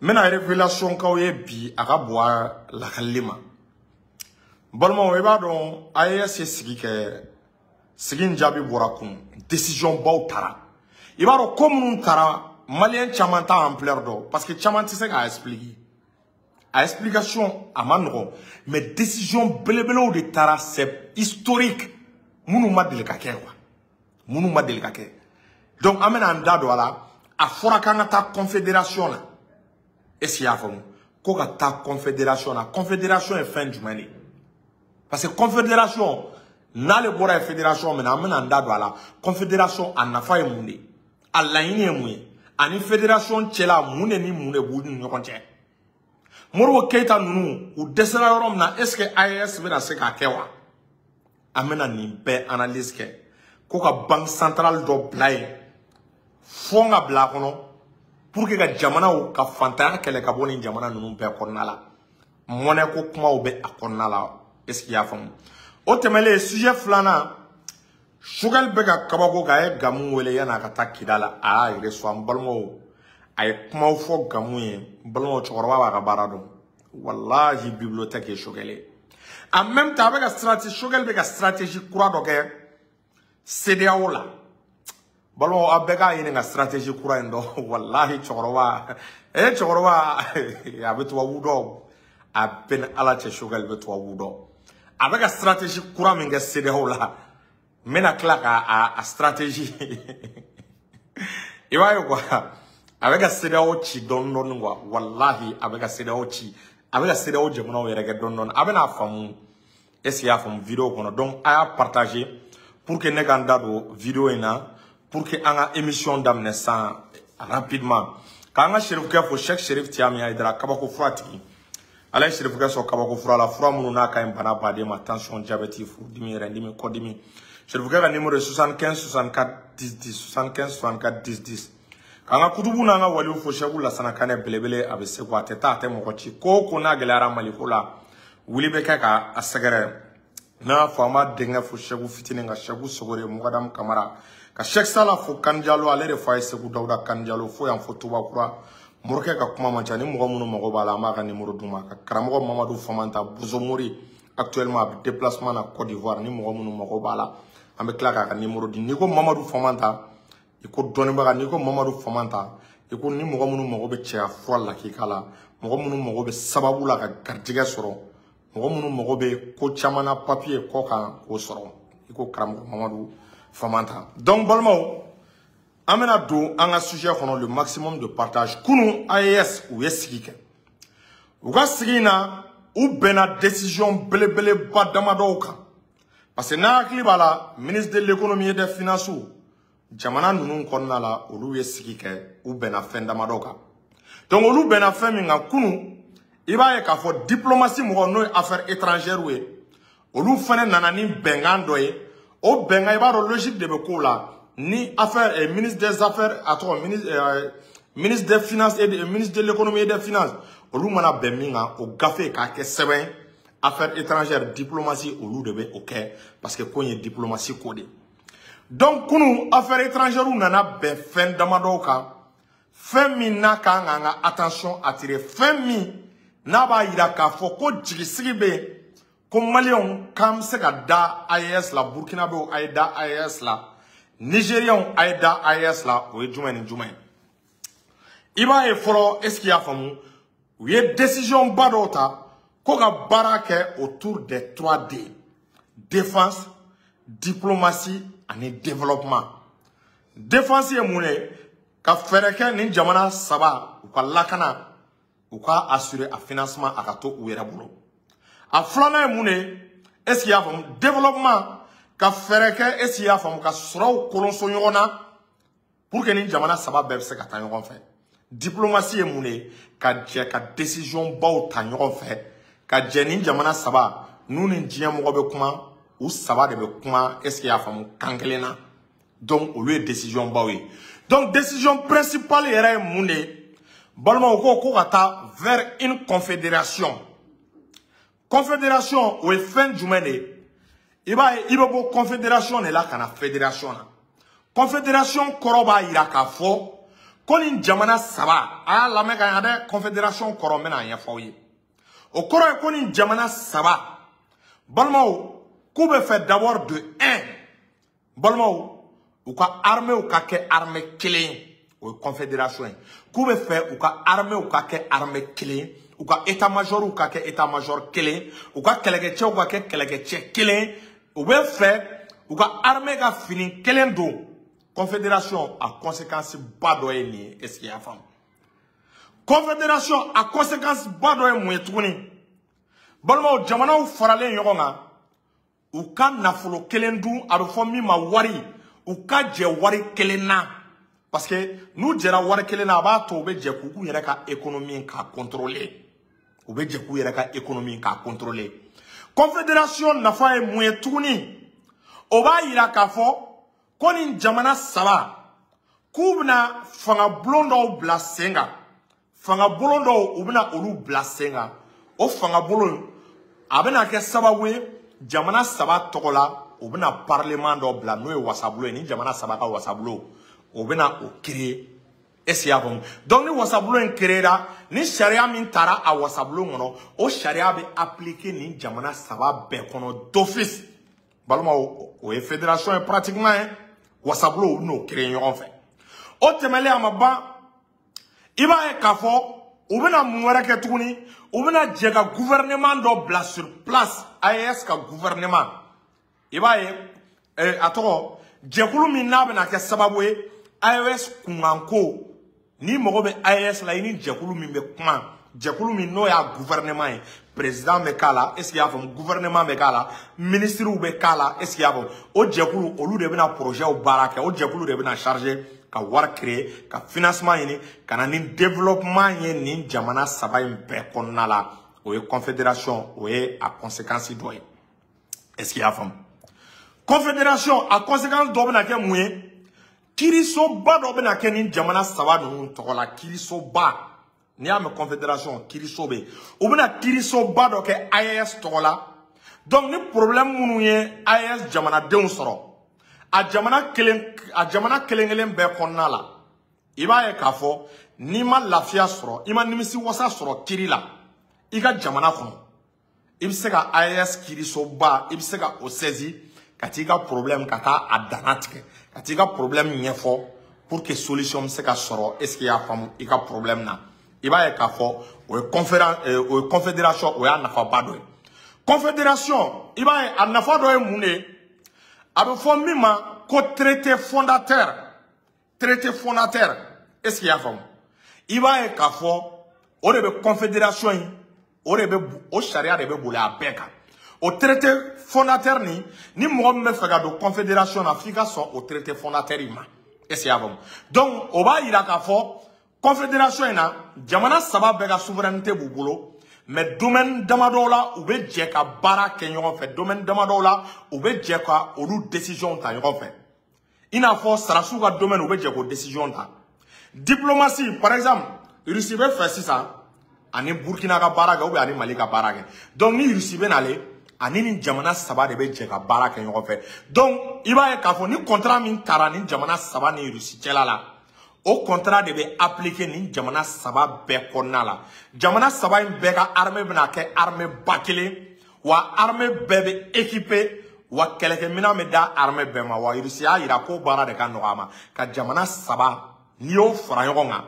N bɛna révélation k'aw ye bi a ka bon a lakalili ma. Balimaw, i b'a dɔn AES ye sigi kɛ, sigi in jaabi bɔra kun, décision baw tara. I b'a dɔn ko minnu tara, maliyɛn caman t'a ampleur dɔn parce que caman tɛ se k'a expliquer. A explication a ma nɔgɔn, mais décision belebelew de taara, c'est historique, minnu ma deli ka kɛ quoi, minnu ma deli ka kɛ. Donc an bɛna an da don a la. A fɔra k'an ka taa confédération na. Est-ce que i y'a faamu? Ko ka taa confédération na. Confédération ye fɛn jumɛn de ye? Parce que confédération, n'ale bɔra ye fédération min na, an bɛna an da don a la. Confédération a nafa ye mun de ye? A laɲini ye mun ye? Ani fédération cɛla, mun de ni mun de b'u ni ɲɔgɔn cɛ? Modibo Keyita ninnu, u dɛsɛra yɔrɔ min na, est ce que AES bɛna se k'a kɛ wa? An bɛna nin bɛɛ analyse kɛ. Ko ka banque centrale dɔ bila yen, fond ka bila a kɔnɔ pour que ka jamanaw ka fantanya kɛlɛ ka bɔ nin jamana ninnu bɛɛ kɔnɔna la. Monnaie ko kumaw bɛ a kɔnɔna la. Est ce que i y'a faamu? O tɛmɛnen, sujet filanan, Choguel bɛ ka kabako kɛ. A ye Gamu wele yan'a ka taa Kidal, a y'a reçoit. N balimaw, a ye kumaw fɔ Gamu ye. N balimaw, cɛkɔrɔba b'a ka baara dɔn, walahi, bibliothèque ye Choguel ye. En même temps, a bɛ ka stratégie, Choguel bɛ ka stratégie kura dɔ kɛ CEDEAO la. Balimaw, aw bɛɛ k'a ɲini ka stratégie kura in dɔn. Walahi, cɛkɔrɔba, cɛkɔrɔba a bɛ tubabu dɔn, a bɛɛ ni Ala cɛ, Choguel bɛ tubabu dɔn. A bɛ ka stratégie kura min kɛ CEDEAO la, n bɛna tila ka a stratégie, i b'a ye quoi, a bɛ ka CEDEAO ci dɔɔni dɔɔni quoi. Walahi, a bɛ ka CEDEAO ci, a bɛ ka CEDEAO jamanaw yɛrɛ kɛ dɔɔni dɔɔni. A bɛna faamu, est ce que i y'a faamu, vidéo kɔnɔ. Donc a y'a partager pour que ne ka n da don vidéo in na, pour que an ka émission daminɛ sisan rapidement. K'an ka Serifukɛ fo, Cheikh Serif Tiyami Hayidara, kabako fura tigi. Ala ye Serifukɛ sɔn kabako fura la, fura minnu n'a ka ɲi bana baden ma, tension, diabète, furudimi, yɛrɛdimi, kɔdimi. Serifukɛ ka numéro ye 75 64 10 10, 75 64 10 10. K'an ka kutubu n'an ka waliw fo, Sɛku Lasana Kanɛ belebele, a bɛ segu, a tɛ taa, a tɛ mɔgɔ ci. Ko o ko n'a gɛlɛyara Maliko la, wuli bɛ kɛ k'a sɛgɛrɛ. N'a fɔ, an b'a denkɛ fo, Sɛku fitinin, ka Sɛku Sogore, Mugadamu Kamara, ka Sɛk Sala fo, Kanjalo, ale de fa ye Segu Dawuda Kanjalo fo yan fo Tubakura. Morikɛ ka kuma man ca, ni mɔgɔ minnu mago b'a la, an b'a ka numéro d'u ma. Ka karamɔgɔ Mamadu Famanta Bozomori, actuellement a bɛ déplacement na Côte d'Ivoire, ni mɔgɔ minnu mago b'a la, an bɛ tila k'a ka numéro di. N'i ko Mamadu Famanta, i ko dɔnnibaga. N'i ko Mamadu Famanta, i ko ni mɔgɔ minnu mago bɛ cɛya fura lakika la, mɔgɔ minnu mago bɛ sababu la ka garijɛgɛ sɔrɔ, mɔgɔ minnu mago bɛ ko caman na papier kɔ kan k'o sɔrɔ, i ko karamɔgɔ Mamadu Famanta. Donc balimaw, an bɛna don an ka sujet kɔnɔ, le maximum de partage. Kunun, AES u ye sigi kɛ. U ka sigi in na, u bɛnna décision belebeleba damadɔw kan, parce que n'a hakili b'a la, ministre de l'Économie et des Finances jamana ninnu kɔnɔna la, olu ye sigi kɛ, u bɛnna fɛn damadɔ kan. Donc olu bɛnna fɛn min kan kunun, i b'a ye k'a fɔ diplomatie mɔgɔw, n'o ye affaires étrangères ye, olu fana nana ni bɛnkan dɔ ye. O bɛnkan, i b'a dɔn logique de bɛ k'o la. Ni affaire ministre des Affaires, a tɔgɔ ministre, ministre des Finances et de, ministre de l'Économie et des Finances, olu mana bɛn min kan, o gafe k'a kɛ sɛbɛn, affaires étrangères, diplomatie, olu de bɛ o kɛ, parce que ko in ye diplomatie ko de. Donc kunun, affaires étrangères nana bɛn fɛn damadɔw kan, fɛn min n'a kan k'an ka attention attirer, fɛn min n'a b'a yira k'a fɔ ko jigisigi bɛ yen, ko maliyɛnw k'an bɛ se ka da AES la, Burkinabɛw a ye da AES la, Nigériens a ye da AES la. O ye jumɛn ni jumɛn ye? I b'a ye fɔlɔ, est ce que i y'a faamu, u ye décision ba dɔw ta ko ka baara kɛ autour des 3 D: défense, diplomatie ani développement. Défense ye mun ye? Ka fɛɛrɛ kɛ nin jamana saba u ka lakana, u ka assurer a financement, a ka to u yɛrɛ bolo. A filanan ye mun ye? Est ce que i y'a faamu? Développement, ka fɛɛrɛ kɛ, est ce que i y'a faamu, ka sɔrɔw kolonso ɲɔgɔn na pour que nin jamana saba bɛɛ bɛ se ka taa ɲɔgɔn fɛ. Diplomatie ye mun de ye? Ka jɛ ka décision baw ta ɲɔgɔn fɛ, ka jɛ nin jamana saba n'u ni diɲɛ mɔgɔ bɛ kuma, u saba de bɛ kuma, est ce que i y'a faamu, kan kelen na. Donc olu ye décision baw ye. Donc décision principale yɛrɛ ye mun de ye? Balimaw, ko ka taa vers une confédération. Confédération, o ye fɛn jumɛn de ye? I b'a ye, i bɛ bɔ confédération de la ka na fédération na. Confédération kɔrɔ b'a yira k'a fɔ Ko nin jamana saba a y'a lamɛn ka ɲa dɛ, confédération kɔrɔ n bɛna a ɲɛfɔ aw ye. O kɔrɔ ye ko nin jamana saba, balimaw, k'u bɛ fɛ d'abord de 1, balimaw, u ka armée ka kɛ armée kelen ye, o ye confédération ye. K'u bɛ fɛ u ka armée ka kɛ armée kelen ye, u ka état-major ka kɛ état-major kelen, u ka kɛlɛkɛcɛw ka kɛ kɛlɛkɛcɛ kelen, u bɛ fɛ u ka armée ka fini kelen don. Confédération a conséquence ba dɔ ye nin ye, est-ce que i y'a faamu? Confédération a conséquence ba dɔ ye mun ye tuguni? Balimaw, jamanaw faralen ɲɔgɔn kan, u ka nafolo kelen dun, a bɛ fɔ min ma wari, u ka jɛ wari kelen na. Parce que n'u jɛra wari kelen na, a b'a to u bɛ jɛ k'u yɛrɛ ka économie k'a contrôler. U bɛ jɛ k'u yɛrɛ ka économie k'a contrôler. Confédération nafa ye mun ye tuguni? O b'a yira k'a fɔ ko nin jamana saba k'u bɛna fangabulon dɔw bila sen kan. Fangabulon dɔw, u bɛna olu bila sen kan. O fangabulon a bɛna kɛ sababu ye jamana saba tɔgɔ la, u bɛna parlement dɔ bila, n'o ye wasabulon ye. Ni jamana saba ka wasabulon, o bɛna o créer. Est-ce que i y'a faamu? Donc ni wasabulon in créera, ni sariya min taara a wasabulon kɔnɔ, o sariya bɛ appliquer nin jamana saba bɛɛ kɔnɔ d'office. Balimaw, o ye fédération ye pratiquement ye. Wasabulon, u bɛn'o créer ɲɔgɔn fɛ. O tɛmɛlen a ma ban, i b'a ye k'a fɔ u bɛna mun wɛrɛ kɛ tuguni? U bɛna jɛ ka gouvernement dɔ bila sur place, AES ka gouvernement. I b'a ye a tɔgɔ jɛkulu min n'a bɛna kɛ sababu ye AES kunkanko, ni mago bɛ AES la, i ni jɛkulu min bɛ kuma, jɛkulu min n'o y'a gouvernement ye, président bɛ k'a la, est-ce que i y'a faamu, gouvernement bɛ k'a la, ministres bɛ k'a la, est-ce que i y'a faamu. O jɛkulu, olu de bɛna projet baara kɛ, o jɛkulu de bɛna charger ka wari créer, ka financement ɲini, ka na ni développement ye nin jamana saba in bɛɛ kɔnɔna la. O ye confédération, o ye a conséquence dɔ ye. Est-ce que i y'a faamu? Confédération a conséquence dɔ bɛna kɛ mun ye? Kiirisoba dɔ bɛna kɛ nin jamana saba ninnu tɔgɔ la. Kiirisoba, n'i y'a mɛn confédération, kiiriso bɛ yen. U bɛna kiirisoba dɔ kɛ AES tɔgɔ la. Donc ni problème minnu ye AES jamanadenw sɔrɔ, a jamana kelen kelen bɛɛ kɔnɔna la, i b'a ye k'a fɔ n'i ma lafiya sɔrɔ, i ma nimisi wasa sɔrɔ kiiri la i ka jamana kɔnɔ, i bɛ se ka AES kiirisoba, i bɛ se ka o saisir, ka t'i ka problème ka taa a danna tigɛ, ka t'i ka problème ɲɛfɔ pour que solution bɛ se ka sɔrɔ. Est-ce que i y'a faamu i ka problème na? I b'a ye k'a fɔ o ye conférence, o ye confédération, o y'a nafaba dɔ ye. Confédération, i b'a ye a nafa dɔ ye mun de ye? A bɛ fɔ min ma ko traité fondateur. Traité fondateur, est-ce que i y'a faamu? I b'a ye k'a fɔ o de bɛ confédération in, o de bɛ, o sariya de bɛ boli a bɛɛ kan. O traité fondateur nin, ni mɔgɔ min bɛ fɛ ka don confédération na, f'i ka sɔn o traité fondateur in ma. Est-ce que i y'a faamu? Donc o b'a yira k'a fɔ confédération in na, jamana saba bɛɛ ka souveraineté b'u bolo, mais domaine damadɔw la, u bɛ jɛ ka baara kɛ ɲɔgɔn fɛ. Domaine damadɔw la, u bɛ jɛ ka olu décision ta ɲɔgɔn fɛ. I n'a fɔ sarasiw ka domaine, u bɛ jɛ k'o décision ta. Diplomatie, par exemple, Russie bɛ fɛ sisan ani Burkina ka baara kɛ ou bien ani Mali ka baara kɛ. Donc ni Russie bɛ nalen, ani ni jamana saba de bɛ jɛ ka baara kɛ ɲɔgɔn fɛ. Donc i b'a ye k'a fɔ ni contrat min taara ni jamana saba ni Russie cɛla la, o contrat de bɛ appliquer nin jamana saba bɛɛ kɔnɔna la. Jamana saba in bɛɛ ka armée bɛna kɛ armée ba kelen, wa armée bɛɛ bɛ équipé, wa kɛlɛkɛminɛn bɛ da armée bɛɛ ma. Wa Russie y'a yira k'o baara de ka nɔgɔ a ma ka jamana saba, n'i y'o fara ɲɔgɔn kan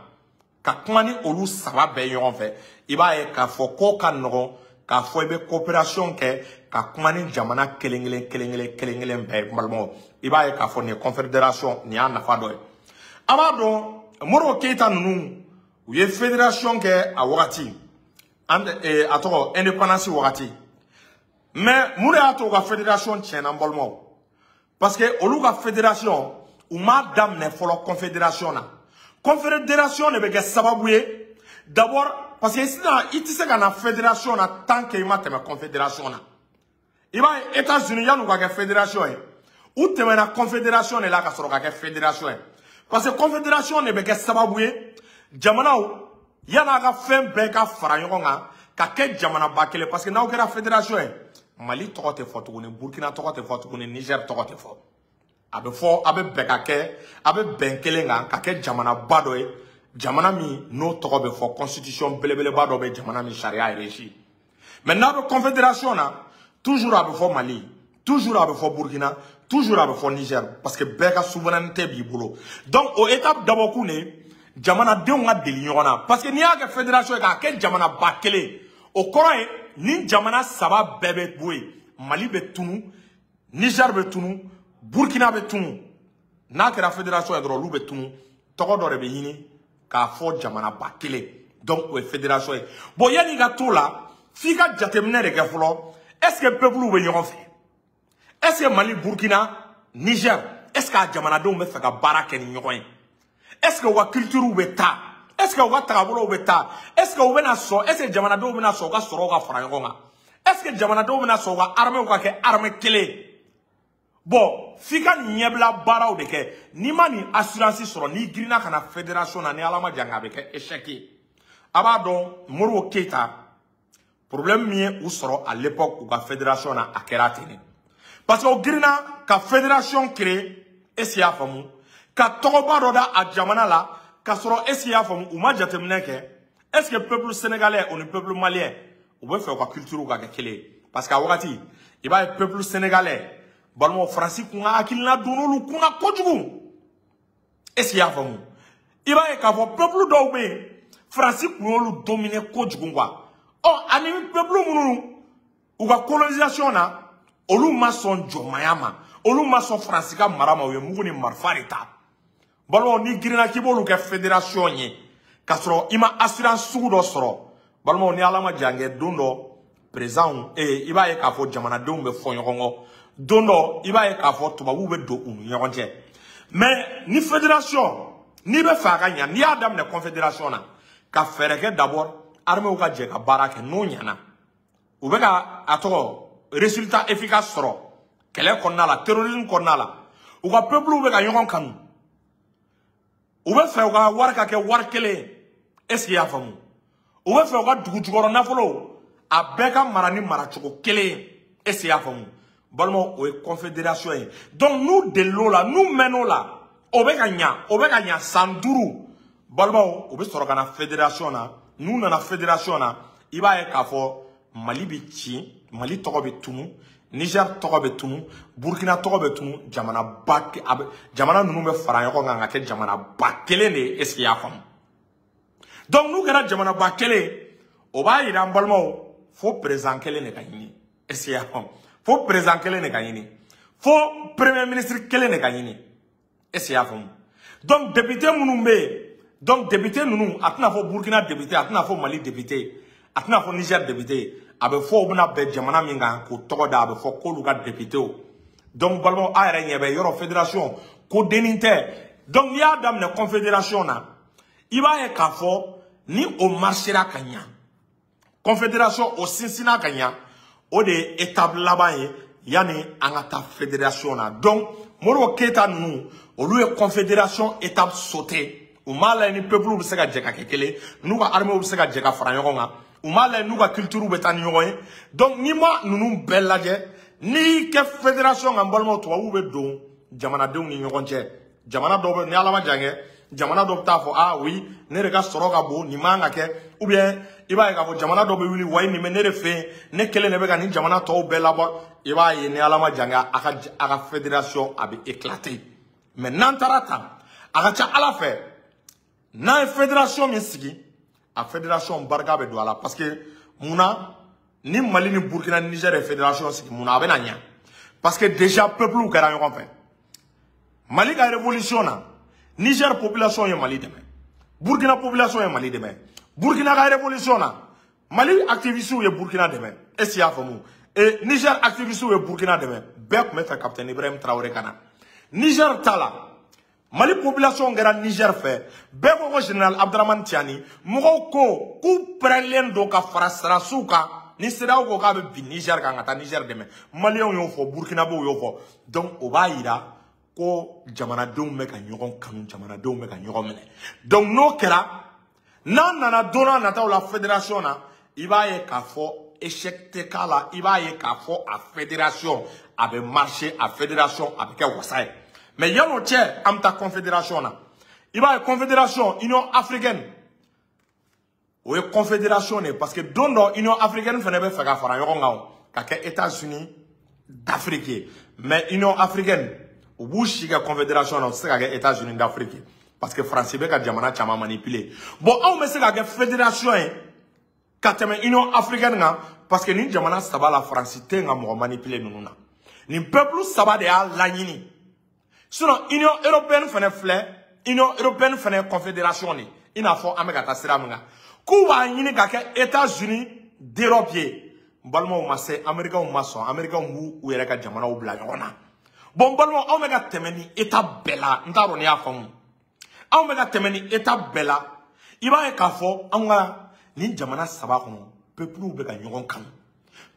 ka kuma ni olu saba bɛɛ ɲɔgɔn fɛ, i b'a ye k'a fɔ ko ka nɔgɔn k'a fɔ i bɛ coopération kɛ ka kuma ni jamana kelen kelen kelen kelen kelen kelen bɛɛ ye. Balimaw, i b'a ye k'a fɔ nin ye confédération, nin y'a nafa dɔ ye. A b'a dɔn Modibo Keyita ninnu, u ye fédération kɛ a wagati, an a tɔgɔ indépendance wagati. Mais mun de y'a to u ka fédération tiɲɛna, n balimaw? Parce que olu ka fédération, u m'a daminɛ fɔlɔ confédération na. Confédération de bɛ kɛ sababu ye d'abord, parce que sisan i tɛ se ka na fédération na tant que i ma tɛmɛ confédération na. I b'a ye États-Unis, yan'u ka kɛ fédération ye, u tɛmɛna confédération de la ka sɔrɔ ka kɛ fédération ye. Parce que confédération de bɛ kɛ sababu ye jamanaw yan'a ka fɛn bɛɛ ka fara ɲɔgɔn kan ka kɛ jamanaba kelen. Parce que n'aw kɛra fédération ye, Mali tɔgɔ tɛ fɔ tuguni, Burkina tɔgɔ tɛ fɔ tuguni, Niger tɔgɔ tɛ fɔ. A bɛ fɔ a bɛ bɛn ka kɛ, a bɛ bɛn kelen kan ka kɛ jamanaba dɔ ye. Jamana min n'o tɔgɔ bɛ fɔ constitution belebeleba dɔ bɛ jamana min sariya régi. Mais n'a bɛ confédération na, toujours a bɛ fɔ Mali, toujours a bɛ fɔ Burkina, toujours a bɛ fɔ Niger, parce que bɛɛ ka souveraineté b'i bolo. Donc o étape dabɔkun de jamanadenw ka deli ɲɔgɔn na, parce que n'i y'a kɛ fédération ye k'a kɛ jamanaba kelen, o kɔrɔ ye ni jamana saba bɛɛ bɛ bɔ yen. Mali bɛ tunu, Niger bɛ tunu, Burkina bɛ tunu. N'a kɛra fédération ye dɔrɔn, olu bɛ tunu. Tɔgɔ dɔ de bɛ ɲini k'a fɔ jamanaba kelen. Donc o ye fédération ye. Bon, yanni i ka t'o la, f'i ka jateminɛ de kɛ fɔlɔ. Est-ce que peuple bɛ ɲɔgɔn fɛ? Est-ce que Mali, Burkina, Niger, est-ce que a jamanadenw bɛ fɛ ka baara kɛ ni ɲɔgɔn ye? Est-ce que u ka culture bɛ taa? Est-ce que u ka tagabolow bɛ taa? Est-ce que u bɛna sɔn? Est-ce que jamanadenw bɛna sɔn u ka sɔrɔw ka fara ɲɔgɔn kan? Est-ce que jamanadenw bɛna sɔn u ka armée ka kɛ armée kelen? Bon, f'i ka nin ɲɛbila baaraw de kɛ. N'i ma nin assurance sɔrɔ, n'i girinna ka na fédération na, ni Ala ma jan, a bɛ kɛ échec ye. A b'a dɔn Modibo Keïta, problème min ye u sɔrɔ à l'époque u ka fédération na, a kɛra ten de. Parce que o girinna ka fédération créer, est-ce que i y'a faamu, ka tɔgɔba dɔ da a jamana la, k'a sɔrɔ, est-ce que i y'a faamu, u ma jateminɛ kɛ. Est-ce que peuple sénégalais o ni peuple malien u bɛ fɛ u ka culture ka kɛ kelen ye? Parce que a wagati, i b'a ye, peuple sénégalais, balimaw, Faransi kun ka hakilina donn'olu kunna kojugu. Est-ce que i y'a faamu? I b'a ye k'a fɔ peuple dɔw bɛ yen, Faransi kun y'olu dominer kojugu quoi. Ɔ, ani peuple minnu u ka colonisation na, olu ma sɔn jɔnmaya ma, olu ma sɔn Faransi ka mara ma, u ye mugu ni marifa de ta. Balimaw, n'i girinna k'i b'olu kɛ fédération ye k'a sɔrɔ i ma assurance sugu dɔ sɔrɔ, balimaw, ni Ala ma jan kɛ, don dɔ président i b'a ye k'a fɔ jamanadenw bɛ fɔ ɲɔgɔn kɔ. Don dɔ, i b'a ye k'a fɔ tubabuw bɛ don u ni ɲɔgɔn cɛ. Mais ni fédération, n'i bɛ fɛ a ka ɲa, n'i y'a daminɛ confédération na, ka fɛɛrɛ kɛ d'abord armée ka jɛ ka baara kɛ, n'o ɲɛna, u bɛ ka a tɔgɔ résultat efficace sɔrɔ kɛlɛ kɔnɔna la, terrorisme kɔnɔna la, u ka peuple bɛ ka ɲɔgɔn kanu, u bɛ fɛ u ka wari ka kɛ wari kelen ye, est ce que i y'a faamu, u bɛ fɛ u ka dugu jukɔrɔ nafolo a bɛɛ ka mara ni maracogo kelen ye, est ce que i y'a faamu, balimaw, o ye confédération ye. Donc n'u delil'o la, n'u mɛnn'o la, o bɛ ka ɲa, o bɛ ka ɲa san 5, balimaw, u bɛ sɔrɔ ka na fédération na. N'u nana fédération na, i b'a ye k'a fɔ Mali bɛ ci, Mali tɔgɔ bɛ tunu, Niger tɔgɔ bɛ tunu, Burkina tɔgɔ bɛ tunu, jamanaba a bɛ jamana ninnu bɛ fara ɲɔgɔn kan ka kɛ jamanaba kelen de ye. Est ce que i y'a faamu? Donc n'u kɛra jamanaba kelen, o b'a yira an balimaw, fo président kelen de ka ɲini. Est ce que i y'a faamu? Fo président kelen de ka ɲini, fo premier ministre kelen de ka ɲini. Est ce que i y'a faamu? Donc député minnu bɛ yen, donc député ninnu, a tɛna fɔ Burkina député, a tɛna fɔ Mali député, a tɛna fɔ Niger député, a bɛ fɔ u bɛna bɛn jamana min kan k'o tɔgɔ da, a bɛ fɔ k'olu ka député. Donc balimaw, a yɛrɛ ɲɛ bɛ yɔrɔ fédération ko dennin tɛ. Donc n'i y'a daminɛ confédération na, i b'a ye k'a fɔ ni o marchera ka ɲa, confédération o sinsinna ka ɲa, o de ye étape laban ye yanni an ka taa fédération na. Donc Modibo Keïta ninnu, olu ye confédération étape sauté. U m'a lajɛ ni peuple bɛ se ka jɛ ka kɛ kelen, n'u ka armée bɛ se ka jɛ ka fara ɲɔgɔn kan, u m'a lajɛ n'u ka culture bɛ taa ni ɲɔgɔn ye. Donc n'i ma ninnu bɛɛ lajɛ, n'i y'i kɛ fédération kan, balimaw, tubabuw bɛ don jamanadenw ni ɲɔgɔn cɛ. Jamana dɔw bɛ, ni Ala ma jan kɛ, jamana dɔw bɛ taa fɔ: ah oui, ne de ka sɔrɔ ka bon, nin man ka kɛ. Ou bien i b'a ye k'a fɔ jamana dɔ bɛ wuli: wayi, nin bɛ ne de fɛ yen, ne kelen de bɛ ka nin jamana tɔw bɛɛ labɔ. I b'a ye, ni Ala ma jan kɛ, a ka fédération a bɛ éclater. Mais n'an taara tan, a ka ca Ala fɛ, n'an ye fédération min sigi, a fédération barika bɛ don a la. Parce que munna ni Mali ni Burkina ni Niger ye fédération sigi, munna a bɛ na ɲa? Parce que déjà peuple kɛra ɲɔgɔn fɛ. Mali ka révolution na, Niger population ye Mali dɛmɛ, Burkina population ye Mali dɛmɛ. Burkina ka révolution na, Mali activistes ye Burkina dɛmɛ. Est ce que i y'a faamu? Et Niger activistes ye Burkina dɛmɛ. Bɛɛ tun bɛ fɛ capitaine Ibrahim Traoré ka na. Niger ta la, Mali population kɛra Niger fɛ. Bɛɛ ko ko général Abdramane Tiani. Mɔgɔw ko k'u pɛrɛnlen don ka fara sarasiw kan ni CEDEAO ko k'a bɛ bin Niger kan, ka taa Niger dɛmɛ. Maliyɛnw y'o fɔ, Burkinabéw y'o fɔ. Donc o b'a yira ko jamanadenw bɛ ka ɲɔgɔn kanu, jamanadenw bɛ ka ɲɔgɔn minɛ. Donc n'o kɛra, n'an nana don n'a nataw la fédération na, i b'a ye k'a fɔ échec tɛ k'a la. I b'a ye k'a fɔ a fédération a bɛ marcher, a fédération a bɛ kɛ wasa ye. Mais yan'o cɛ, an bɛ taa confédération na. I b'a ye confédération Union africaine, o ye confédération de ye, parce que don dɔ Union africaine fana bɛ fɛ ka fara ɲɔgɔn kan ka kɛ États-Unis d'Afrique ye. Mais Union africaine, u b'u si kɛ confédération na, u tɛ se ka kɛ États-Unis d'Afrique ye, parce que France bɛ ka jamana caman manipuler. Bon, anw bɛ se ka kɛ fédération ye ka tɛmɛ Union africaine kan, parce que nin jamana saba la, France tɛ yen ka mɔgɔ manipuler ninnu na. Nin peuple saba de y'a laɲini. Sinon Union européenne fana filɛ, Union européenne fana ye confédération de ye, i n'a fɔ an bɛ ka taa sira min kan, k'u b'a ɲini ka kɛ États-Unis d'Europe ye. N balimaw, ma se, Américains ma sɔn, Américains b'u u yɛrɛ ka jamanaw bila ɲɔgɔn na. Bon, n balimaw, anw bɛ ka tɛmɛ ni état bɛɛ la, n t'a dɔn n'i y'a faamu. Anw bɛ ka tɛmɛ ni état bɛɛ la. I b'a ye k'a fɔ anw ka nin jamana saba kɔnɔ, peuple bɛ ka ɲɔgɔn kanu,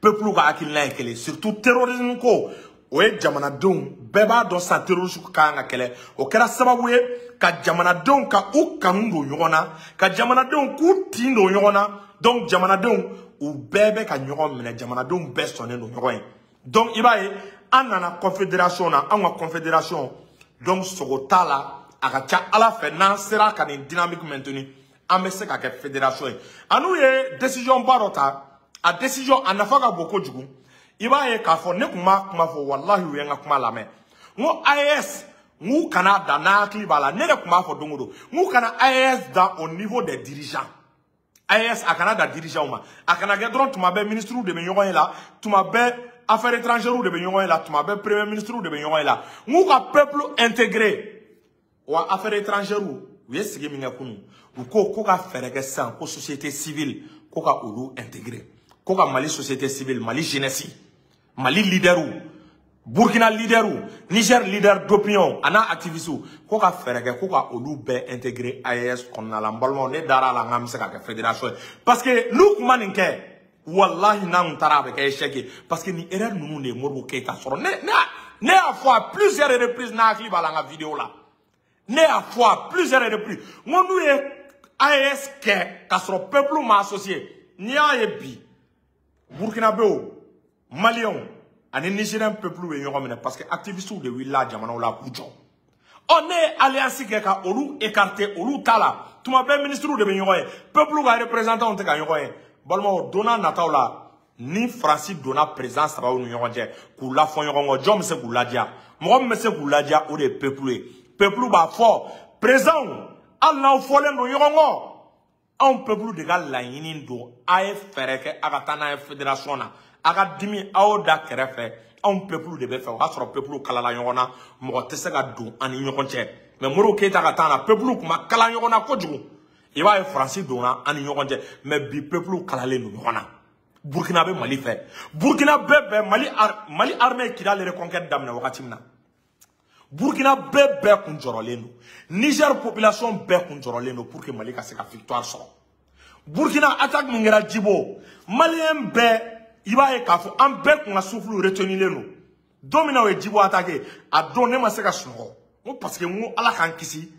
peuple ka hakilina ye kelen, surtout terrorisme ko. O ye jamanadenw bɛɛ b'a dɔn sisan, terrorisme ka kan ka kɛlɛ. O kɛra sababu ye ka jamanadenw ka u kanu don ɲɔgɔn na, ka jamanadenw k'u tin don ɲɔgɔn na. Donc jamanadenw, u bɛɛ bɛ ka ɲɔgɔn minɛ, jamanadenw bɛɛ sɔnnen don ɲɔgɔn ye. Donc i b'a ye, an nana confédération na, anw ka confédération. Donc sogo t'a la, a ka ca Ala fɛ, n'an sera ka nin dynamique maintenir, an bɛ se ka kɛ fédération ye. An'u ye décision ba dɔ ta, a décision a nafa ka bon kojugu. I b'a ye k'a fɔ ne tun b'a kuma fɔ, walahi, u ye n ka kuma lamɛn. N ko AES, n k'u kana da, n'a hakili b'a la, ne de tun b'a fɔ don o don, n k'u kana AES da au niveau des dirigeants. AES, a kana da dirigeants ma, a kana kɛ dɔrɔn tuma bɛɛ ministres de bɛ ɲɔgɔn ye la, tuma bɛɛ affaires étrangères de bɛ ɲɔgɔn ye la, tuma bɛɛ premier ministre de bɛ ɲɔgɔn ye la. N k'u ka peuple intégré. Wa affaires étrangères, u ye sigi min kɛ kunun, u ko ko ka fɛɛrɛ kɛ sisan ko société civile, ko ka olu intégré, ko ka Mali société civile, Mali jeunesse, Mali leaderw, Burkina leaderw, Niger leader d'opinion a n'a activiste, ko ka fɛɛrɛ kɛ ko ka olu bɛɛ intégré AES kɔnɔna la. N balimaw, ne dara a la, n k'an bɛ se ka kɛ fédération ye, parce que n'u kun ma nin kɛ, walahi, n'an kun taara, a bɛ kɛ échec ye, parce que nin erreur ninnu de ye Modibo Keyita sɔrɔ. Ne y'a fɔ à plusieurs reprises, n'a hakili b'a la, n ka vidéo la, ne y'a fɔ à plusieurs reprises, n ko n'u ye AES kɛ k'a sɔrɔ peuple ma associé, n'i y'a ye bi Burkinabéw, Maliyɛnw ani Nigérien peuple ye ɲɔgɔn minɛ, parce que activistes de wulila jamanaw la k'u jɔ. Ɔ, ne ye alliance kɛ ka olu écarter, olu t'a la, tuma bɛɛ ministres de bɛ ɲɔgɔn ye, peuple ka représentants tɛ ka ɲɔgɔn ye. Balimaw, don n'a nataw la, ni Faransi donna président sabaw ni ɲɔgɔn cɛ k'u lafɔ ɲɔgɔn kɔ, jɔn bɛ se k'u ladiya? Mɔgɔ min bɛ se k'u ladiya, o de ye peuple ye. Peuple b'a fɔ président, hali n'aw fɔlen don ɲɔgɔn kɔ, anw peuple de ka laɲini don, a ye fɛɛrɛ kɛ a ka taa n'a ye fédération na, a ka dimi a y'o da kɛrɛfɛ, anw peuple de bɛ fɛ. O y'a sɔrɔ peuple kalala ɲɔgɔn na, mɔgɔ tɛ se ka don an ni ɲɔgɔn cɛ. Mais Modibo Keyita ka taa na, peuple tun ma kala ɲɔgɔn na kojugu. I b'a ye, Faransi donna an ni ɲɔgɔn cɛ, mais bi peuple kalalen don ɲɔgɔn na. Burkina bɛ Mali fɛ, Burkina bɛɛ bɛɛ Mali armée ye Kidali reconquête daminɛ wagati min na, Burkina bɛɛ bɛɛ kun jɔrɔlen don, Niger population bɛɛ kun jɔrɔlen don pour que Mali ka se ka victoire sɔrɔ. Burkina attaque min kɛra Djibo, Maliyɛn bɛɛ, i b'a ye k'a fɔ an bɛɛ kun ka souffle retenu don. Don min na o ye Djibo attaqué, a don ne ma se ka sunɔgɔ, n ko parce que n ko Ala k'an kisi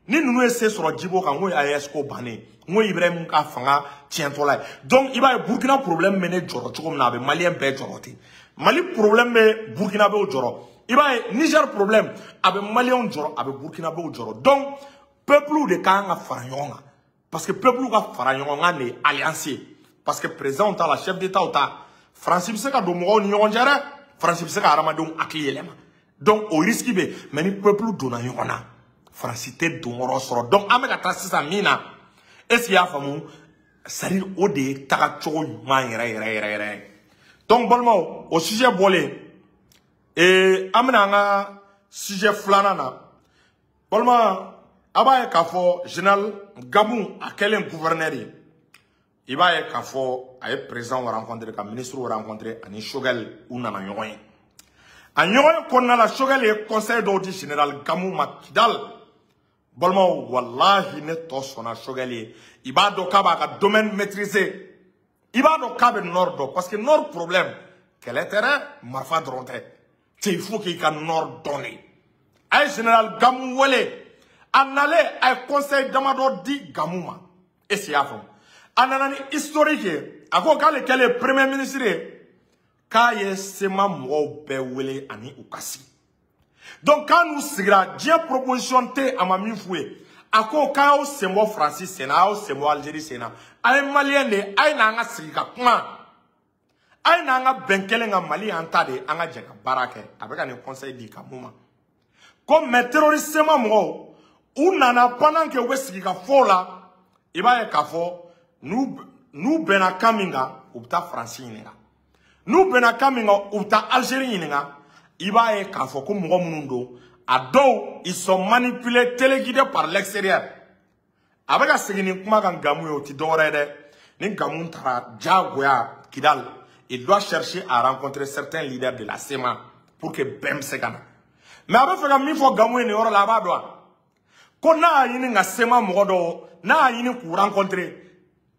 ni ninnu ye se sɔrɔ Djibo kan, n ko ye AES ko bannen, n ko Ibrahim ka fanga tiɲɛtɔla ye. Donc i b'a ye, Burkina problème bɛ ne jɔrɔ cogo min na, a bɛ Maliyɛn bɛɛ jɔrɔ ten. Mali problème bɛ Burkinabéw jɔrɔ, i b'a ye, Niger problème a bɛ Maliyɛnw jɔrɔ, a bɛ Burkinabéw jɔrɔ. Donc peuple de kan ka fara ɲɔgɔn kan, parce que peuple ka fara ɲɔgɔn kan de ye alliance ye, parce que président t'a la, chef d'état ta, Faransi bɛ se ka don mɔgɔw ni ɲɔgɔn cɛ dɛ, Faransi bɛ se ka hadamadenw hakili yɛlɛma. Donc o risque bɛ, mais ni peuple donna ɲɔgɔn na, Faransi tɛ don yɔrɔ sɔrɔ. Donc an bɛ ka taa sisan min na, est ce que i y'a faamu? C'est à dire, o de ye tagacogo ɲuman yɛrɛ yɛrɛ yɛrɛ yɛrɛ ye. Donc balimaw, o sujet bɔlen, an bɛna an ka sujet filanan na. Balima, a b'a ye k'a fɔ général Gamou, a kɛlen gouverneur ye, i b'a ye k'a fɔ a ye président rencontré, ka ministre rencontré, ani Choguel, u nana ɲɔgɔn ye. A ɲɔgɔn ye kɔnɔna la, Choguel ye conseil dɔw di général Gamou ma Kidal. Balimaw, walahi, ne tɔ sɔnna Choguel ye. I b'a dɔn k'a b'a ka domaine maîtriser, i b'a dɔn k'a bɛ nord dɔn, parce que nord problème, kɛlɛ tɛ dɛ, marifa dɔrɔn tɛ cɛ, il faut k'i ka nord dɔn de. A ye général Gamou wele, a nalen, a ye conseil damadɔ di Gamou ma. Est ce que i y'a faamu? A nana ni historique ye, a ko k'ale kɛlen premier ministre ye, k'a ye CMA mɔgɔw bɛɛ wele ani u ka sigi. Donc k'a n'u sigira, diɲɛ proposition tɛ a ma min f'u ye. A ko k'a y'aw sen bɔ Faransi sen na, a y'aw sen bɔ Algérie sen na. A ye maliyɛn de ye, a ye n'an ka sigi ka kuma. A ye n'an ka bɛn kelen kan, Mali y'an ta de ye, an ka jɛ ka baara kɛ. A bɛ ka nin conseil di Gamou ma. Ko mais terroriste CMA mɔgɔw, u nana pendant que u bɛ sigi ka fɔ la, i b'a ye k'a fɔ n'u bɛnna kan min kan, u bɛ taa Faransi ɲininka. N'u bɛnna kan min kan, u bɛ taa Algérie ɲininka. I b'a ye k'a fɔ ko mɔgɔ minnu don, a dɔw, ils sont manipulés, téléguidés par l'extérieur. A bɛ ka segin nin kuma kan Gamou ye, o tɛ dɔwɛrɛ ye dɛ. Ni Gamou taara diyagoya Kidal, il doit chercher à rencontrer certains leaders de la CMA pour que bɛn bɛ se ka na. Mais a bɛ fɛ ka min fɔ Gamou ye nin yɔrɔ la, a b'a dɔn wa? Ko n'a y'a ɲini ka CMA mɔgɔ dɔw, n'a y'a ɲini k'u rencontrer,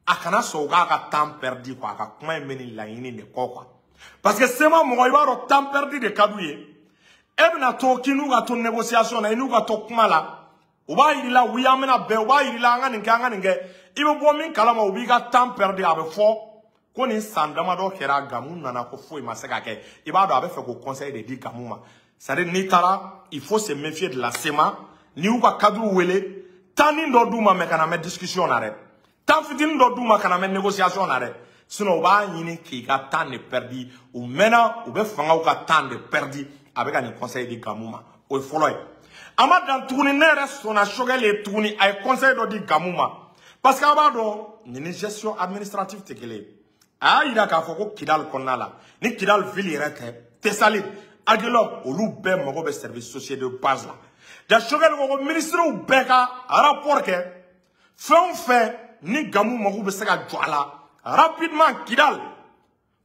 a kana sɔn u k'a ka temps perdu quoi. A ka kuma in bɛ nin laɲini de kɔ quoi. Parce que CMA mɔgɔ, i b'a dɔn, temps perdu de ka d'u ye. E bɛna to k'i n'u ka to négociation na, i n'u ka to kuma la, u b'a yir'i la oui, an bɛna bɛn, u b'a yir'i la an ka nin kɛ, an ka nin kɛ. I bɛ bɔ min kalama, u b'i ka temps perdu. A bɛ fɔ ko nin san damadɔ kɛra, Gamou nana ko foyi ma se ka kɛ. I b'a dɔn, a bɛ fɛ k'o conseil de di Gamou ma. C'est-à-dire n'i taara, il faut se méfier de la CMA. N'i y'u ka cadre wele, temps nin dɔ d'u ma, mais kana mɛn discussion na dɛ. Temps fitinin dɔ d'u ma, kana mɛn négociation na dɛ. Sinon u b'a ɲini k'i ka temps de perdu. U mɛnna, u bɛ fangaw ka temps de perdu. A bɛ ka nin conseil di Gamou ma, o ye fɔlɔ ye. A ma dan tuguni, ne yɛrɛ sɔnna Choguel ye tuguni, a ye conseil dɔ di Gamou ma. Parce que a b'a dɔn, nin ni gestion administrative tɛ kelen ye. A y'a yira k'a fɔ ko Kidal kɔnɔna la, ni Kidal ville yɛrɛ tɛ, Tessalit, Aguelhok, olu bɛɛ mago bɛ service sociaux de base la. Ja Choguel ko ko ministres bɛɛ ka rapport kɛ, fɛn o fɛn ni Gamou mago bɛ se ka jɔ a la rapidement Kidal,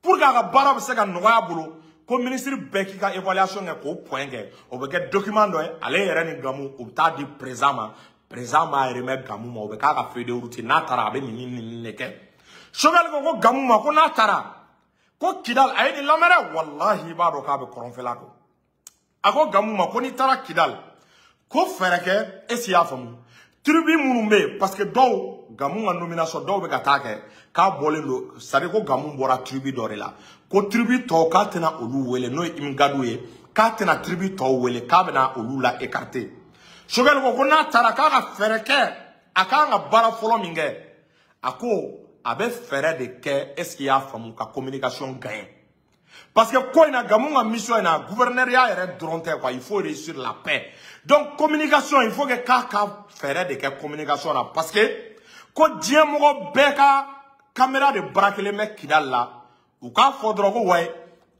pour que a ka baara bɛ se ka nɔgɔya a bolo, ko ministre bɛɛ k'i ka évaluation kɛ k'o point kɛ. O bɛ kɛ document dɔ ye, ale yɛrɛ ni Gamou, u bɛ taa di président ma. Président b'a remettre Gamou ma, o bɛ k'a ka feuille de route. N'a taara, a bɛ nin ni nin de kɛ. Choguel ko ko Gamou ma ko n'a taara ko Kidal, a ye nin lamɛn dɛ, walahi i b'a dɔn k'a bɛ kɔrɔnfɛla dɔn. A ko Gamou ma ko n'i taara Kidal, ko fɛɛrɛ kɛ, est-ce que i y'a faamu, tribu minnu bɛ yen, parce que dɔw Gamou ka nomination, dɔw bɛ ka taa kɛ k'a bɔlen don, c'est à dire ko Gamou bɔra tribu dɔ de la, ko tribu tɔw k'a tɛna olu wele, n'o ye Imgadu ye, k'a tɛna tribu tɔw wele, k'a bɛna olu la écarter. Choguel ko ko n'a taara, k'a ka fɛɛrɛ kɛ, a k'an ka baara fɔlɔ min kɛ, a ko a bɛ fɛɛrɛ de kɛ, est-ce que i y'a faamu, ka communication gagner. Parce que ko in na, Gamou ka mission in na, gouverneur ya yɛrɛ dɔrɔn tɛ quoi, il faut réussir la paix. Donc communication, il faut que k'a ka fɛɛrɛ de kɛ communication na, parce que ko diɲɛ mɔgɔ bɛɛ ka caméra de braquelen bɛ Kidal la. U k'a fɔ dɔrɔn ko wayi,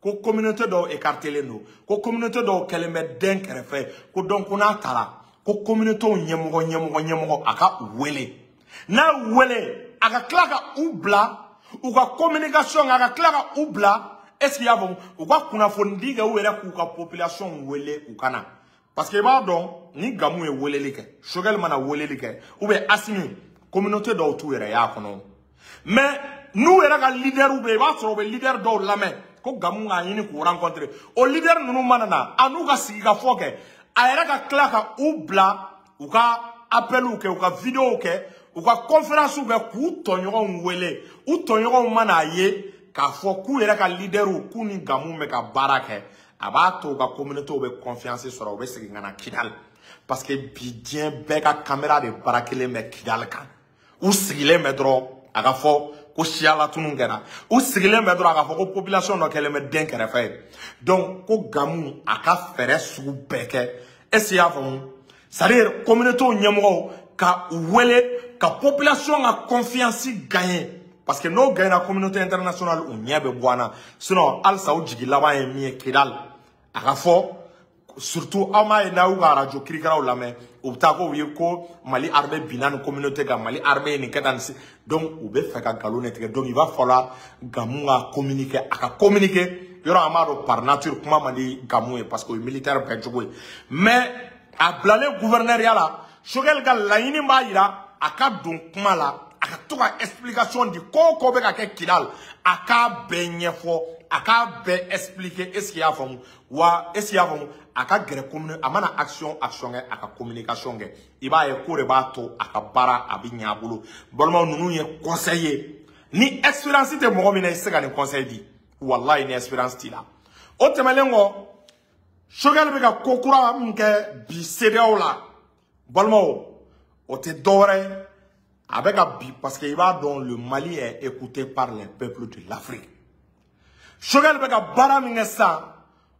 ko communauté dɔw écartelen don, ko communauté dɔw kɛlen bɛ den kɛrɛfɛ, ko donc ko n'a taara, ko communauté ɲɛmɔgɔ ɲɛmɔgɔ ɲɛmɔgɔ, a ka u wele. N'a y'u wele, a ka tila ka u bila u ka communication, a ka tila ka u bila, est-ce qu'il y a faamu, u ka kunnafoni kɛ u yɛrɛ k'u ka population wele u ka na. Parce que i b'a dɔn, ni Gamou ye weleli kɛ, Choguel mana weleli kɛ, ou bien Assimi, communauté dɔw t'u yɛrɛ y'a kɔnɔ. Mais n'u yɛrɛ ka leader bɛ yen, i b'a sɔrɔ u bɛ leader dɔw lamɛn ko Gamou k'a ɲini k'u rencontrer. O leader ninnu mana na, a n'u ka sigikafɔ kɛ, a yɛrɛ ka tila ka u bila u ka appeliw kɛ, u ka vidéo kɛ, u ka conférence kɛ, k'u tɔɲɔgɔnw wele. U tɔɲɔgɔnw mana ye k'a fɔ k'u yɛrɛ ka leaderw k'u ni Gamou bɛ ka baara kɛ, a b'a to u ka communauté bɛ confiance sɔrɔ, u bɛ segin ka na Kidal. Parce que bi diɲɛ bɛɛ ka caméra de braquelen bɛ Kidal kan. U sigilen bɛ dɔrɔn a ka fɔ ko siya latunu kɛra, u sigilen bɛ dɔrɔn a ka fɔ ko population dɔ kɛlen bɛ den kɛrɛfɛ ye. Donc ko Gamou a ka fɛɛrɛ sugu bɛɛ kɛ, est-ce que i y'a faamu, c'est-à-dire communauté ɲɛmɔgɔw ka u wele, ka population ka confiance gagner. Parce que n'o gagnera, communauté internationale u ɲɛ bɛ bɔ an na. Sinon halisa u jigi laban ye min ye Kidal, a ka fɔ surtout aw m'a ye, n'a y'u ka radio kirikaraw lamɛn, u bɛ taa ko u ye ko Mali armée binna nin communauté kan, Mali armée ye nin kɛ tan nin se. Donc u bɛ fɛ ka nkalon de tigɛ. Donc il va falloir Gamou ka communiquer, a ka communiquer yɔrɔ, an b'a dɔn par nature kuma man di Gamou ye, parce que o ye militaire bɛɛ cogo ye. Mais a bilalen gouverneur ya la, Choguel ka laɲini b'a yira a ka don kuma la, a ka to ka explication di, ko o ko bɛ ka kɛ Kidal, a k'a bɛɛ ɲɛfɔ, a k'a bɛɛ expliquer, est-ce que i y'a faamu wa, est-ce que i y'a faamu, a ka gɛrɛ commune, a mana action action kɛ, a ka communication kɛ, i b'a ye ko de b'a to a ka baara a bɛ ɲɛ a bolo. Balimaw, ninnu ye conseil ye, ni expérience tɛ mɔgɔ min na, i tɛ se ka nin conseil di, walahi ni expérience t'i la. O tɛmɛnen kɔ, Choguel bɛ ka ko kura min kɛ bi CEDEAO la, balimaw, O tɛ dɔwɛrɛ ye, a bɛ ka bi parce que i b'a dɔn, le Mali est écouté par les peuples de l'Afrique. Choguel bɛ ka baara min kɛ sisan,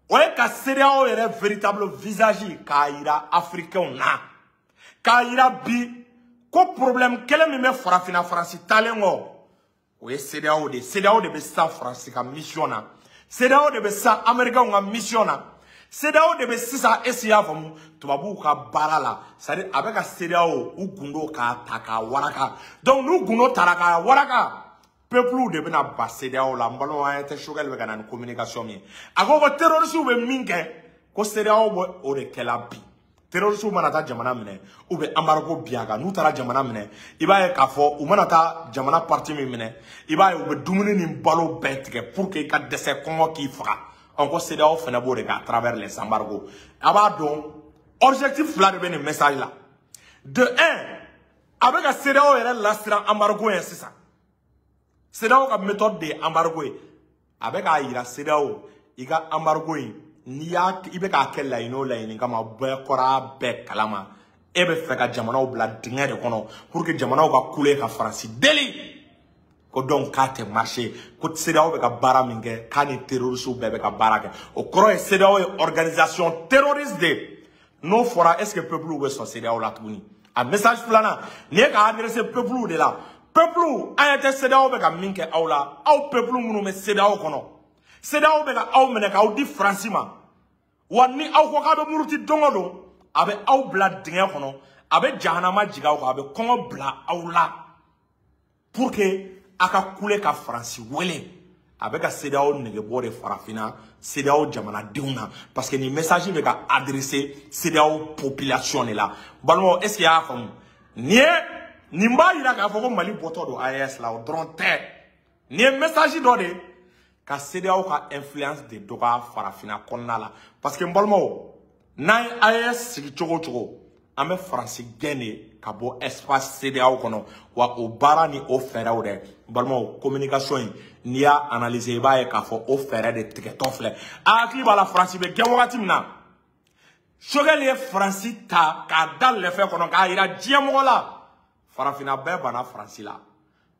o ye ka CEDEAO yɛrɛ véritable visage k'a yira africains na, k'a yira bi ko problème kelen min bɛ farafinna Faransi taalen kɔ, o ye CEDEAO de ye. CEDEAO de bɛ sisan Faransi ka mission na, CEDEAO de bɛ sisan Américains ka mission na, CEDEAO de bɛ sisan, est-ce que i y'a faamu, tubabuw ka baara la. C'est à dire a bɛ ka CEDEAO u gundo k'a ta k'a waraka. Donc n'u gundo tara k'a waraka, peuple de bɛna ba CEDEAO la. N balimaw, an tɛ Choguel bɛ ka na ni communication min ye, a ko ko terroristes bɛ min kɛ, ko CEDEAO bɛ o de kɛla bi. Terroristes mana taa jamana minɛ, u bɛ embargo bin a kan. N'u taara jamana minɛ, i b'a ye k'a fɔ u mana taa jamana partie min minɛ, i b'a ye u bɛ dumuni ni balo bɛɛ tigɛ pour que i ka dɛsɛ, kɔngɔ k'i faga. Ɔn, ko CEDEAO fana b'o de kɛ à travers les embargos. A b'a dɔn, objectif fila de bɛ nin message la. De un, a bɛ ka CEDEAO yɛrɛ lasiran embargo ye sisan. CEDEAO ka méthode de ye embargo ye. A bɛ k'a yira CEDEAO, i ka embargo in, n'i y'a, i bɛ k'a kɛ laɲini o laɲini kama, bɛɛ kɔrɔ bɛɛ kalama, e bɛ fɛ ka jamanaw bila dingɛ de kɔnɔ pour que jamanaw ka kule ka Faransi deli ko donc k'a tɛ marcher, ko CEDEAO bɛ ka baara min kɛ, k'a ni terroristes bɛɛ bɛ ka baara kɛ. O kɔrɔ ye CEDEAO ye organisation terroriste de ye. N'o fɔra, est ce que peuple bɛ sɔn CEDEAO la tuguni? A message filanan nin ye k'a adresser peuple de la. Peuple, an ɲɛ tɛ CEDEAO bɛ ka min kɛ aw la, aw peuple minnu bɛ CEDEAO kɔnɔ, CEDEAO bɛ ka aw minɛ k'aw di Faransi ma. Wa ni aw ko k'a bɛ muruti don o don, a bɛ aw bila dingɛ kɔnɔ, a bɛ jahanama jigin aw kan, a bɛ kɔngɔ bila aw la pour que a ka kule ka Faransi wele. A bɛ ka CEDEAO negebɔ de farafinna CEDEAO jamanadenw na, parce que nin message bɛ ka adresser CEDEAO population de la. Balimaw, est ce que i y'a faamu? Nin ye nin b'a yira k'a fɔ ko Mali bɔtɔ don AES la, o dɔrɔn tɛ. Nin ye message dɔ de ye ka CEDEAO ka influence de dɔgɔya farafinna kɔnɔna la, parce que n balimaw, n'an ye AES sigi cogo o cogo, an bɛ Faransi gɛn de ka bɔ espace CEDEAO kɔnɔ. Wa o baara ni o fɛɛrɛw dɛ, n balimaw, communication in, n'i y'a analyser, i b'a ye k'a fɔ o fɛɛrɛ de tigɛtɔ filɛ. A hakili b'a la, Faransi bɛ gɛn wagati min na, Choguel ye Faransi ta k'a da lɛfɛ kɔnɔ k'a yira diɲɛ mɔgɔ la, farafinna bɛɛ banna Faransi la.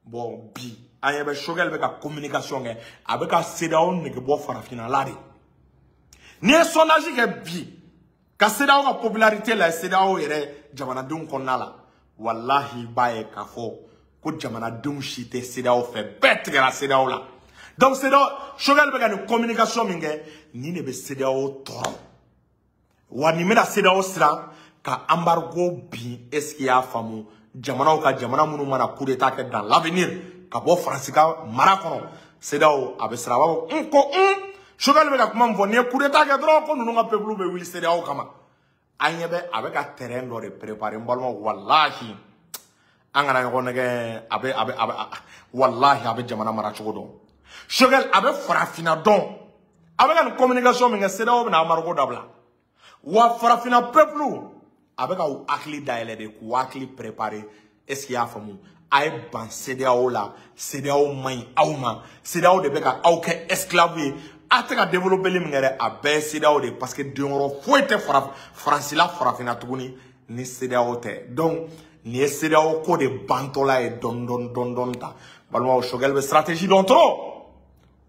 Bon, bi an ɲɛ bɛ Choguel bɛ ka communication kɛ, a bɛ ka CEDEAO nege bɔ farafinna la de. N'i ye sondage kɛ bi ka CEDEAO ka popularité la CEDEAO yɛrɛ jamanadenw kɔnɔna la, walahi, i b'a ye k'a fɔ ko jamanadenw si tɛ CEDEAO fɛ, bɛɛ tigɛra CEDEAO la. Donc CEDEAO, Choguel bɛ ka nin communication min kɛ, nin de bɛ CEDEAO tɔɔrɔ. Wa nin bɛna CEDEAO siran ka embargo bin. Est ce que i y'a faamu? Jamanaw ka jamana minnu mana coup d'état kɛ dans l'avenir ka bɔ Faransi ka mara kɔnɔ, CEDEAO a bɛ siran, a b'a fɔ un ko un Choguel bɛ ka kuma min fɔ, n'i ye coup d'état kɛ dɔrɔn, ko ninnu ka peuple bɛ wuli CEDEAO kama. An ɲɛ bɛ a bɛ ka terrain dɔ de préparer. N balimaw, walahi, an kana ɲɔgɔn nɛgɛ. A bɛ walahi, a bɛ jamana mara cogo dɔn. Choguel a bɛ farafinna dɔn. A bɛ ka nin communication min kɛ, CEDEAO bɛna embargo dabila. Wa farafinna peuple, a bɛ ka u hakili dayɛlɛ de, k'u hakili préparer. Est ce que i y'a faamu? A ye ban CEDEAO la. CEDEAO man ɲi aw ma. CEDEAO de bɛ ka aw kɛ esclave ye. A tɛ ka développer min kɛ dɛ, a bɛɛ ye CEDEAO de ye, parce que denyɔrɔ foyi tɛ Faransi la farafinna tuguni ni CEDEAO tɛ. Donc nin ye CEDEAO ko de bantɔla ye dɔɔni dɔɔni dɔɔni dɔɔni ta. Balimaw, Choguel bɛ stratégie dɔn trop.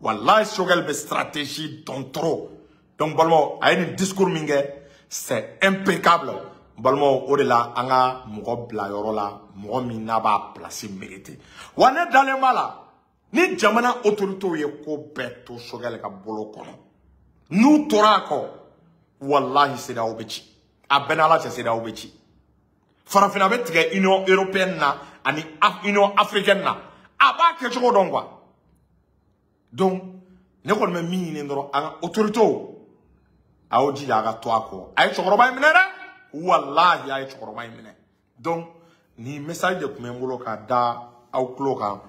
Walahi, Choguel bɛ stratégie dɔn trop. Donc balimaw, a ye nin discours min kɛ, c'est impeccable. Balimaw, o de la an ka mɔgɔ bila yɔrɔ la, mɔgɔ min n'a b'a place mérité. Wa ne dalen b'a la, ni jamana autorités ye ko bɛɛ to Choguel ka bolo kɔnɔ, n'u tora a kɔ, walahi, CEDEAO bɛ ci. A bɛɛ n'Ala cɛ, CEDEAO bɛ ci. Farafinna bɛ tigɛ Union européenne na ani Union africaine na. A b'a kɛcogo dɔn quoi. Donc ne kɔni bɛ min ɲini dɔrɔn, an ka autorités, a y'o jija a ka to a kɔ. A ye cɛkɔrɔba in minɛ dɛ, walahi, a ye cɛkɔrɔba in minɛ. Donc nin message de tun bɛ n bolo ka da aw tulo kan.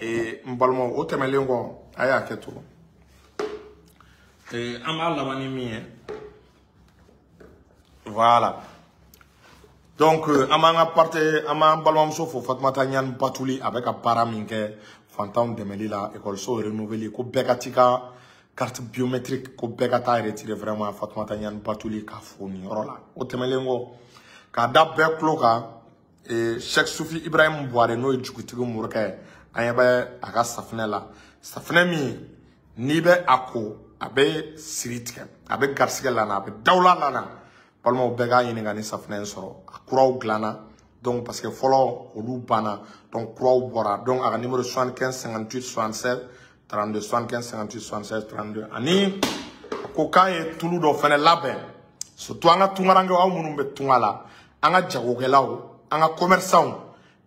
N balimaw, o tɛmɛnen kɔ, a y'a kɛ to, an b'a laban ni min ye, voilà. Donc an b'an ka parte, an b'an balimamuso fo, Fatumata Ɲani Batuli. A bɛ ka baara min kɛ fantanw dɛmɛli la, ekɔliso renouveler, ko bɛɛ ka t'i ka carte biométrique, ko bɛɛ ka taa retirer. Vraiment, Fatumata Ɲani Batuli, k'a fo nin yɔrɔ la. O tɛmɛnen kɔ, k'a da bɛɛ tulo kan. Cheikh Soufi Ibrahim Bouare n'o ye dugutigi morikɛ ye, an ɲɛ bɛ a ka safunɛ la. Safunɛ min n'i bɛ a ko, a bɛ siri tigɛ, a bɛ garisigɛ lana, a bɛ dawula lana. Balimaw bɛɛ k'a ɲini ka ni safunɛ in sɔrɔ. A kuraw dilanna, donc parce que fɔlɔ olu banna, donc kuraw bɔra. Donc a ka numéro 75 58 76 32, 75 58 76 32. Ani a ko k'a ye tulu dɔ fɛnɛ labɛn, surtout an ka tunkarankew, aw minnu bɛ tunga la, an ka jagokɛlaw, an ka commerçants,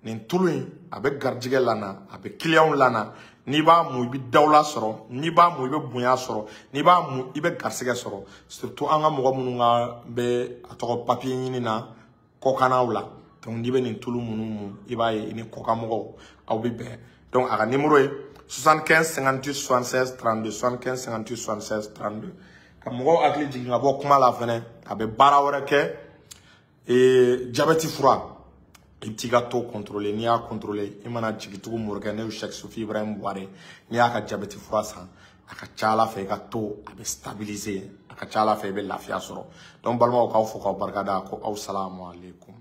nin tulu in a bɛ garijɛgɛ lana, a bɛ clients lana. N'i b'a mun, i bɛ dawula sɔrɔ, n'i b'a mun, i bɛ bonya sɔrɔ, n'i b'a mun, i bɛ garisɛgɛ sɔrɔ. Surtout an ka mɔgɔ minnu ka bɛ a tɔgɔ papier ɲini na kɔkannaw la, donc n'i bɛ nin tulu minnu mun, i b'a ye i ni kɔkanmɔgɔw aw bɛ bɛn. Donc a ka numéro ye 75 58 76 32, 75 58 76 32. Ka mɔgɔw hakili jigin ka bɔ kuma la fɛnɛ, a bɛ baara wɛrɛ kɛ, jabɛti fura. I bɛ t'i ka taux contrôler, n'i y'a contrôler, i mana jigitugu morikɛ, ne ye Cheikh Soufi Ibrahim Bouare, n'i y'a ka jabɛti fura san, a ka ca ala fɛ i ka taux a bɛ stabiliser, a ka ca ala fɛ i bɛ lafiya sɔrɔ. Donc balimaw, k'aw fo k'aw barikada, ko aw salamu aleykum.